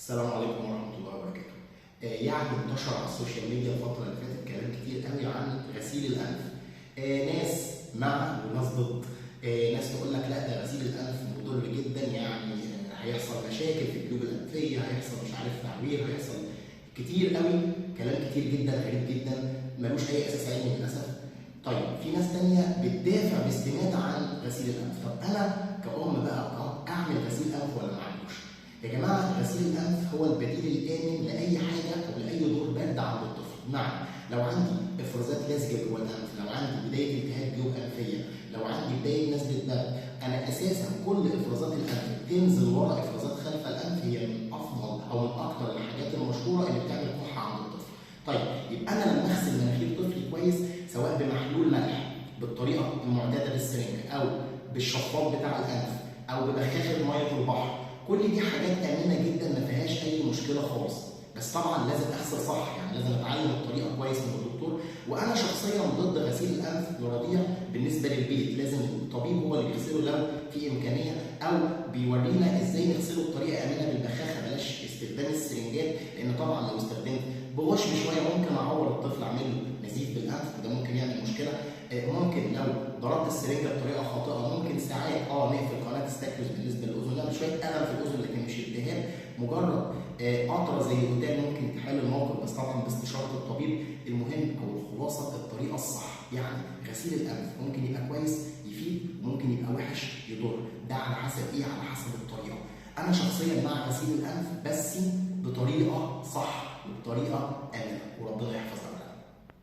السلام عليكم ورحمة الله وبركاته. يعني انتشر على ال social media الفترة اللي فاتت كلام كتير قوي عن غسيل الأنف. ناس مع وناس ضد. ناس تقول لك لا ده غسيل الأنف مضر جدا، يعني هيحصل مشاكل في الجيوب الأنفية، هيحصل مش عارف تعوير، هيحصل كتير قوي، كلام كتير جدا غريب جدا ملوش أي أساس علمي للأسف. طيب في ناس تانية بتدافع باستماتة عن غسيل الأنف. طب أنا كأم بقى أعمل غسيل أنف ولا ما أعملوش؟ يا جماعة غسيل الأنف هو البديل الآمن لأي حاجة أو لأي دور برد عند الطفل. نعم، لو عندي إفرازات لزجة جوه الأنف، لو عندي بداية التهاب جيوب أنفية، لو عندي بداية نزلة برد، أنا أساسا كل إفرازات الأنف بتنزل ورا إفرازات خلف الأنف، هي من أفضل أو من أكتر الحاجات المشهورة اللي بتعمل كحة عند الطفل. طيب يبقى أنا لما أغسل مناخير طفلي كويس، سواء بمحلول ملح بالطريقة المعتادة بالسرنجة أو بالشفاط بتاع الأنف أو ببخاخة مية البحر، كل دي حاجات آمنة جدا ما فيهاش أي مشكلة خالص. بس طبعا لازم أغسل صح، يعني لازم أتعلم الطريقة كويس من الدكتور. وأنا شخصيا ضد غسيل الأنف لرضيع بالنسبة للبيت، لازم الطبيب هو اللي بيغسله لو في إمكانية، أو بيورينا إزاي نغسله بطريقة آمنة بالبخاخة، بلاش استخدام السرنجات، لأن طبعا لو استخدمت بغشم شوية ممكن أعور الطفل، أعمل له نزيف بالأنف وده ممكن يعمل مشكلة. ممكن لو ضربت السرنجة بطريقة خاطئة ممكن ساعات نقفل قناة استاكيوس بالنسبة للأذن، نعمل شوية ألم في الأذن لكن مش التهاب، مجرد قطرة زي الهتان ممكن تحل الموقف، بس طبعا باستشارة الطبيب. المهم أو الخلاصة الطريقة الصح، يعني غسيل الأنف ممكن يبقى كويس يفيد وممكن يبقى وحش يضر، ده على حسب إيه؟ على حسب الطريقة. أنا شخصيا مع غسيل الأنف بس بطريقة صح وبطريقة آمنة، وربنا يحفظ أولادنا.